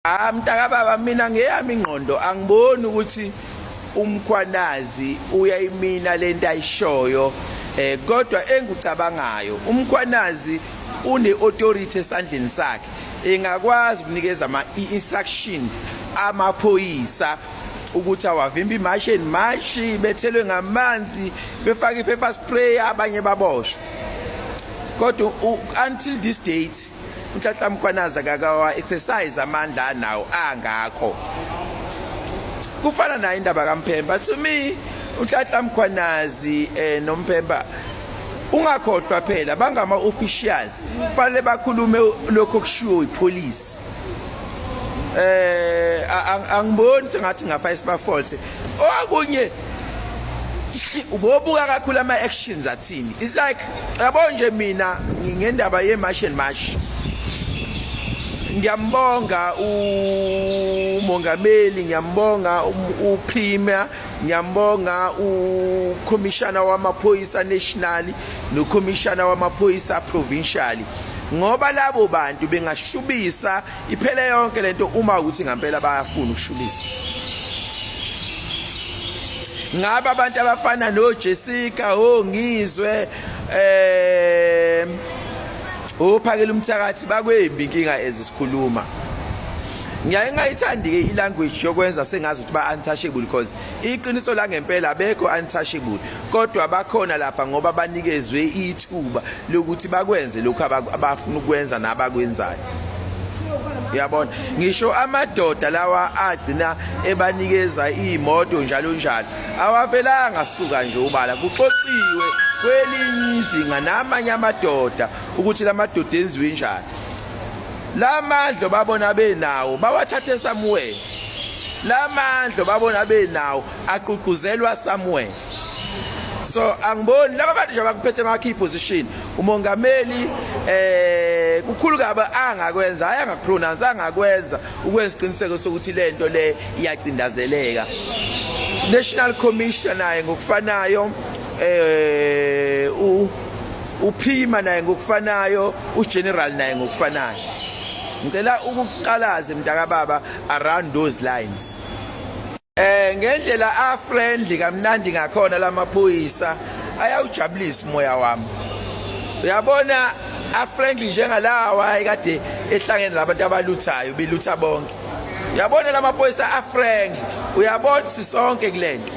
Ah mntakababa, mina ngeyami ingqondo angiboni ukuthi uMkhwanazi uyayimina lento ayishoyo, kodwa engikucabangayo, uMkhwanazi une authority esandleni sakhe, engakwazi ukunikeza ama instruction amaphoyisa ukuthi awavimbe iMarch and March, bethelwe ngamanzi, befake i-pepper spray, abanye baboshwe. Kodwa until this date uNhlanhla Mkhwanazi akakawa exercise amandla anawo angakho. Kufana nayo indaba kaMphemba. To me, uNhlanhla Mkhwanazi noMphemba, ungakhohlwa phela bangama officials, kufanele bakhulume lokho kushiwo ipolice. Angiboni sengathi ngafa isiba-fault. Okunye, ubobuka kakhulu ama actions athini. It's like, yabo nje, mina ngendaba ye March and March, ngiyambonga umongameli, ngiyambonga upremier, ngiyambonga ucommissioner wamaphoyisa national nocommissioner wamaphoyisa provincial, ngoba labo bantu bengashubisa iphele yonke lento uma ukuthi ngempela bayafuna ukushubisa. Ngabe abantu abafana noJessica, ongizwe, ophakela umthakathi, bakwembi inkinga ezisikhuluma. Ngiyaye ngayithandi ke ilanguage yokwenza sengazi ukuthi ba untouchable, because iqiniso la ngempela abekho untouchable, kodwa bakhona lapha ngoba banikezwe ithuba lokuthi bakwenze lokhu abafuna ukwenza nabakwenzayo, uyabona. Ngisho amadoda lawa agcina ebanikeza imoto njalo njalo, awavelanga suka nje ubala, kuxoxiwe kwelinye izinga namanye amadoda ukuthi lamadoda enziwe njani. La mandla babona benawo bawathathe somewhere, la mandla babona benawo agqugquzelwa somewhere. So angiboni laba bantu nje abakuphethe ama key position, umongameli, kukhulu kabi angakwenza, hayi angakupronounce, angakwenza ukwenza isiqiniseko sokuthi lento le iyacindazeleka. National Commissioner naye ngokufanayo, u uPremier naye ngokufanayo, uGeneral naye ngokufanayo. Ngicela ukuqalaze, mntakababa, around those lines. Ngendlela a friendly kamnandi ngakhona lamaphoyisa, ayawujabulisa umoya wami, uyabona. A friendly njengalawa ekade ehlangene labantu abaluthayo, belutha bonke, uyabona. Lamaphoyisa a friendly, uyabona, sisonke kulento.